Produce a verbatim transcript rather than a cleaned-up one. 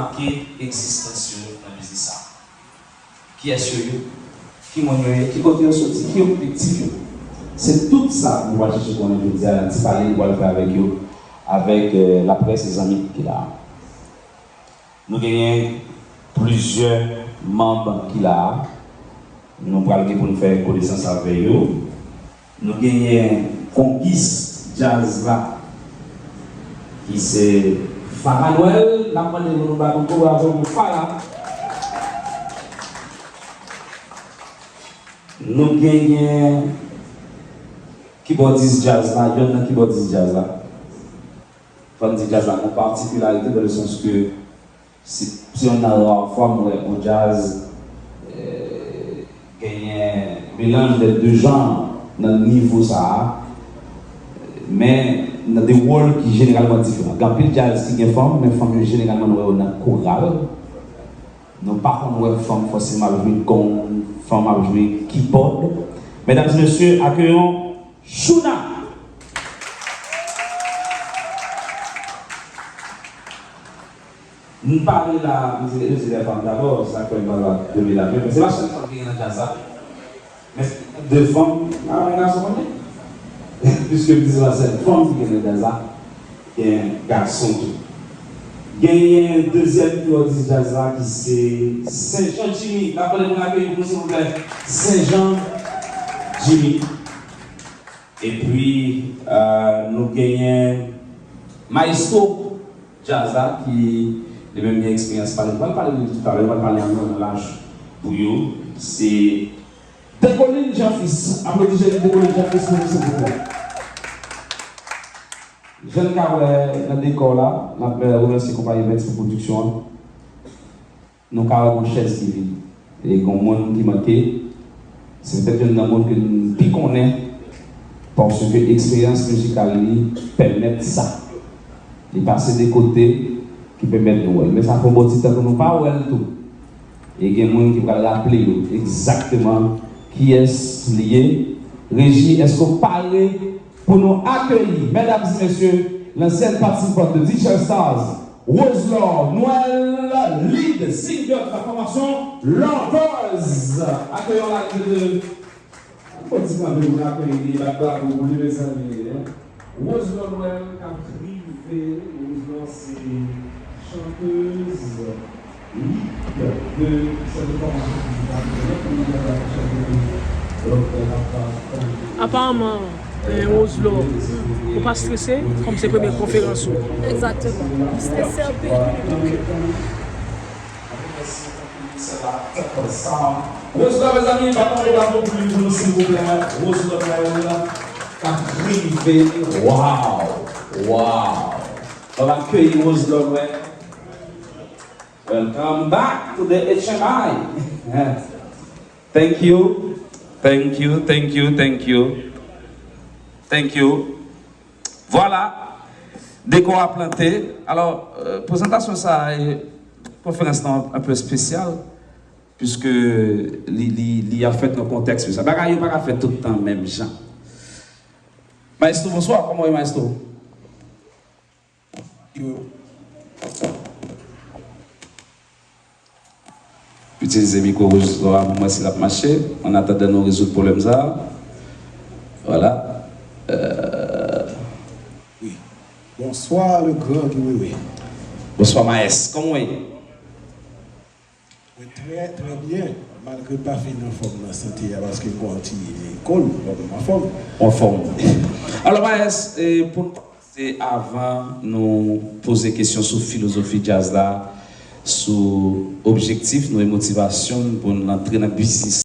make egzistans yo nan biznis sa a. Kiyès yo ye? Ki moun yo ye? Ki kote yo soti? Ki objektif yo? Se tout sa nou pral chèche konnen jodi a nan ti pale nou pral fè avèk yo, avèk, eh, laprès e zanmi ki la a. Nou genyen plizyè manm ki la a. Nou pral gen pou n fè konesans avè yo. Nou genyen kongis djaz la, ki se Farah Noël. N ap mande pou nou bat yon gwo bravo pou Farah. Nou genyen kibòdis djaz la, yonn nan kibòdis djaz la. Fò n di djaz la gen yon patikilarite, dans le sens que se, se youn nan ra fwa m wè yon djaz, eh, genyen melanj de de jan nan nivo sa a. Men nan de wòl ki jeneralman diferan. Gen anpil djaz ki gen fanm, men fanm yo jeneralman nou wè yo nan koral. Nou pa konn wè fanm fòseman ap jwe gong, fanm ap jwe kibòd. Medam e mesye, accueillons Chouna. M pale la, m di, yo di lè fanm dabò, sa fè m pa leve la. Men se pa sèl fanm ki gen nan djaz la. Men se de fanm, a, yon gason konn li. Piske m di se pa sèl fanm ki gen nan djaz la, gen gason tou. Genyen dezyèm kibòdis djaz la ki se Saint Jean Jimmy. N ap mande pou n akeyi pou nou, silvouplè. Saint Jean Jimmy. Epi, euh, nou genyen Maestro Djaz la ki li menm gen eksperyans pale. Nou pral pale de li toutalè, nou pral pale ann laj pou yo. Se Decoline Jean Fils. Aplodi jèn Decoline Jean Fils pou nou, silvouplè. Jan n ka wè nan dekò la, n ap remèsye konpayi Vèks pou pwodiksyon an. Nou ka wè gon chèz ki vid. E gon moun ki manke. Se petèt youn nan moun ke n pi konnen, paske eksperyans mizikal li pèmèt sa. Li pase de kote ki pèmèt nou wè l. Men sa fè yon bon ti tan ke nou pa wè l tou. E gen moun ki pral raple yo egzakteman kiyès li ye. Reji, èske w pare pou nou akeyi, medam e mesye, lansyèn patisipant de Teacher Stars, Roselor Noël, lead singer de la formation Lovers. Accueillons l'arrivée de, fò ti kanpe pou n akeyi li, bat bravo pou li, mezanmi. Roselor Noël k ap rive, Roselor se chantèz. Aparaman, eh, Roselor, ou pa strese, kòm se premye konferans ou. Egzakteman. M strese anpil. Roselor, mezanmi, bat yon bravo pou li, pou nou, silvouplè. Roselor Noël, k ap rive. Wow! Wow! Ann akeyi Roselor Noël. Welcome back to the H M I. Thank you. Thank you, thank you, thank you. Thank you. Vwala. Dekò a plante. Alò, euh, prezantasyon sa a, e, konferans lan enpe espesyal, piske li, li, li ap fèt nan kontèks espesyal. Bagay yo pa ka fèt tout tan menm jan. Maestro, bonswa. Kòman w ye, maestro? Yo. Itilize mikwo wouj la pou mwen si l ap mache. An atandan nou rezoud pwoblèm sa a. Vwala. Euh. Wi. Bonswa, le gran Guy Wewe. Bonswa, Maes. Kòman w ye? Mwen trè, trè byen, malgre m pa fin anfòm nan sante a, paske m pran yon ti kòl, bon, m anfòm. Anfòm. Alò, Maes, eh, pou n kòmanse, avan nou poze kesyon sou filozofi djaz la, sou objektif nou e motivasyon n pou n antre nan biznis